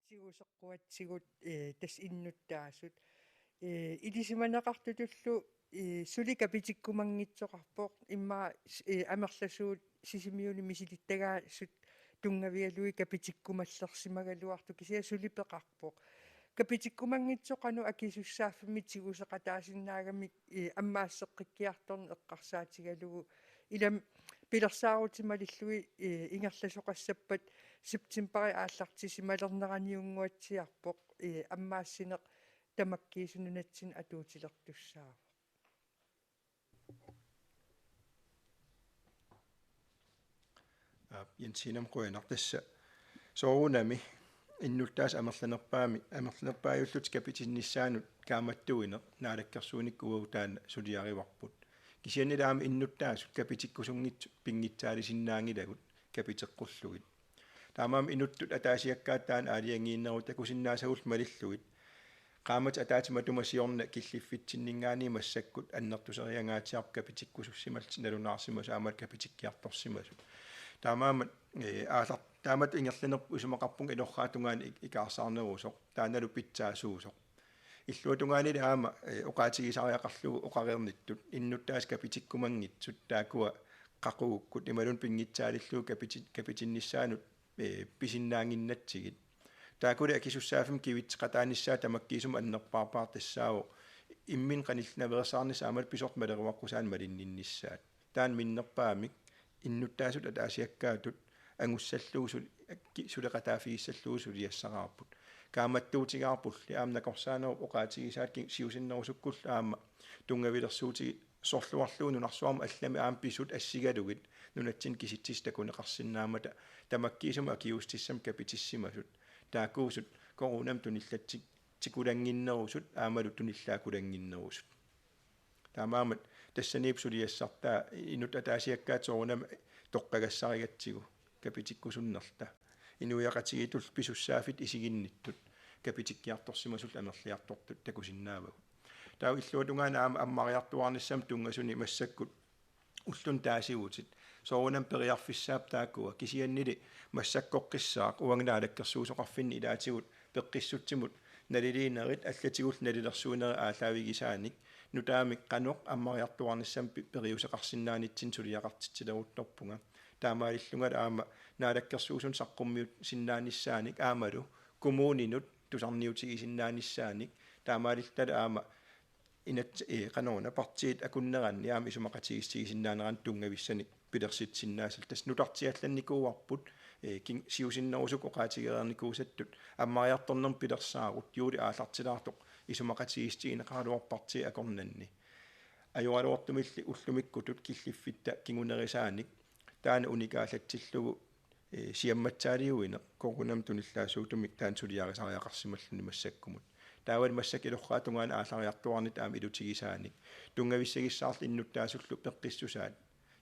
Tiguseqquatsigut, eh, tassa innuttaasut. Eh, ilisimaneqartutullu, eh, suli kapitikkumanngitsoqarpoq, immaqa, eh, amerlasuut Sisimiuni misilittagaasut tunngavigalugit kapitikkumallersimagaluartut, kisianni suli peqarpoq. Kapitikkumanngitsoq qanoq akisussaaffimmi tiguseqataasinnaagamik, eh, ammaasseqqikkiartorneq eqqarsaatigalugu. Ilami pilersaarutsit malillugit, eh, ingerlasoqassappat septembarip aallartisimalerneraniunnguatsiarpoq, eh, ammaassineq tamakkiisumik nunatsinni atuutilertussaavoq. Aap, Jensinamut qujanaq. Tassa soorunami innuttaasut amerlanerpaami-, amerlanerpaajullutik kapitinnissaannut kaammattuineq naalakkersuinikkut uagut taanna suliarivarput. Kisiannili aamma innuttaasut kapitikkusunngitsut pinngitsaalisinnaanngilagut kapiteqqullugit. Taamaammat inuttut ataasiakkaat taanna aalajangiinneruvoq, takusinnaasagullu malillugit qaammatit ataatsip matuma siorna killiffitsinninngaanniit massakkut annertuseriangaatsiarpoq kapitikkusussimallutik nalunaarsimasut aamma kapitikkiartorsimasut. Taamaammat, eh, aallar-, taamatut ingerlanerput isumaqarpunga ilorraap tungaanut ik-, ikaarsaarnerusoq, taannalu pitsaasuusoq. Illuatungaanili aamma, eh, oqaatigisariaqarlugu oqareernittut, innuttaasut kapitikkumanngitsut, taakkua qaqugukkut imaluunniit pinngitsaalillugu kapiti-, kapitinnissaannut, eh, pisinnaannginnatsigit. Taakkuli akisussaaffimmik kivitseqataanissaat tamakkiisumik annerpaarpaaq, tassaavoq imminut qanillinaveersaarnissaq aammalu pisortat maleruaqqusaannik malinninnissaat. Taanna minnerpaamik innuttaasut ataasiakkaatut angussallugu sul-, ki-, suleqataaffigissallugu suliassaraarput. Kaammattuutigaarpulli aamma nakorsaanerup oqaatigisaat ki-, siusinnerusukkullu aamma tunngavilersuutigit sorluarlugu nunarsuarmi allami aamma pisut assigalugit nunatsinni kisitsisit takuneqarsinnaammata tamakkiisumik akiuussutissamik kapitissimasut. Taakkuusut coronamut tunillatsik-, tikulannginnerusut aammalu tunillaakkulannginnerusut. Taamaammat tassaniippoq suliassartaa, inuttut ataasiakkaat soorunami toqqagassarigatsigu kapitikkusunnerluta. Inuiaqatigiittut pisussaaffik isiginnittut kapitikkiartorsimasullu amerliartortut takusinnaavagut. Taava illuatungaanut aamma ammariartuaarnissamut tunngasuni massakkut ulluni taasivutit. Soorunami periarfissaapput taakkua, kisiannili massakkorpiaq uanga naalakkersuisoqarfinni ilaatigut peqqissutsimut naliliinerit allatigullu nalilersuinerit aallaavigisaanik nutaamik qanoq ammariartuaarnissamik pi-, periuseqarsinnaanitsinnik suliaqartitsileruttorpunga. Taamaalillungalu aamma naalakkersuisunut saqqummiussinnaanissaannik aammalu kommuninut tusarniutigisinnaanissaannik, taamaalillutalu aamma inat-, eh, qanoruna, partiit akunneranni aamma isumaqatigiissutigisinnaaneranni tunngavissanik pilersitsisinnaassalluta. Tassa nutartiallannikuuarput, eh, kin-, siusinnerusukkut oqaatigereernikuusattut ammariartornermut pilersaarut juulip aallartilaartoq isumaqatigiissutigineqaraluarpoq partiit akornanni. Ajoraluartumilli ullumikkutut killiffitta kingunerisaanik taanna unikaallatsillugu, eh, siammatsaaliuineq coronamut tunillaassuutumik taanna suliarisariaqarsimalluni massakkumut. Taavalu massakkut ilorraap tungaanut aallariartuaarnitut aamma ilutigisaanik tunngavissagissaarluta innuttaasullu peqqissusaat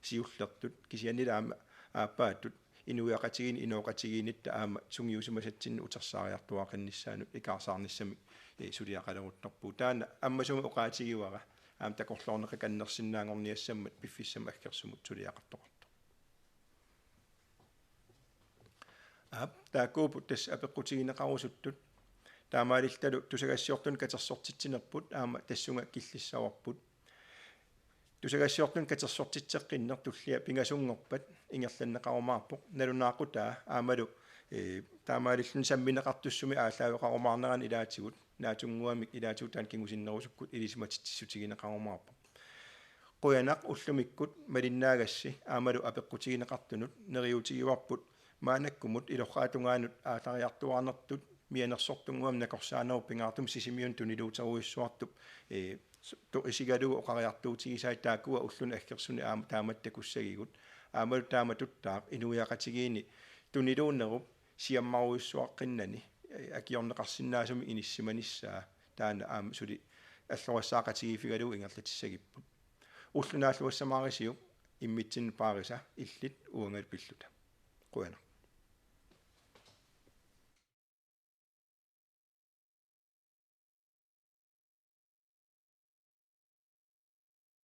siullertut, kisiannili aamma aappaattut inuiaqatigiinni inooqatigiinnitta aamma sungiusimasatsinnik utersaariartuaaqinnissaannut ikaarsaarnissamik, eh, suliaqaleruttorpugut. Taanna ammasumik oqaatigivara, aamma takorloorneqakannersinnaanngorniassammat piffissami aggersumi suliaqartoqartoq. Aap, taakkuupput tassa apeqqutigineqarusuttut. Taamaalillutalu tusagassiortunut katersortitsinerput aamma tassunga killissavarput. Tusagassiortunut katersortitseqqinneq tullia pingasunngorpat ingerlanneqarumaarpoq. Nalunaaqutaa aammalu, eh, taamaalilluni sammineqartussumi aallaaveqarumaarnerani ilaatigut naatsunnguamik ilaatigut taanna kingusinnerusukkut ilisimatitsissutigineqarumaarpoq. Qujanaq ullumikkut malinnaagassi aammalu apeqqutigineqartunut. Neriuutigivarput maannakkumut ilorraap tungaanut aallariartuaarnertut mianersortunnguamik nakorsaanerup pingaartumik Sisimiuni tuniluuterujussuartup, eh, s-, tu-, isigalugu oqariartuutigisai, taakkua ulluni aggersuni aamma taamatut takussagigut. Aammalu taamatuttaaq inuiaqatigiinni tuniluunnerup siammarujussuaqqinnani akiorneqarsinnaasumik inissimanissaa taanna aamma suli allorissaaqatigiiffigalugu ingerlatissagipput. Ulloq naalluassamaarisiuk immitsinnut paarisa illit uangalu pilluta. Qujanaq.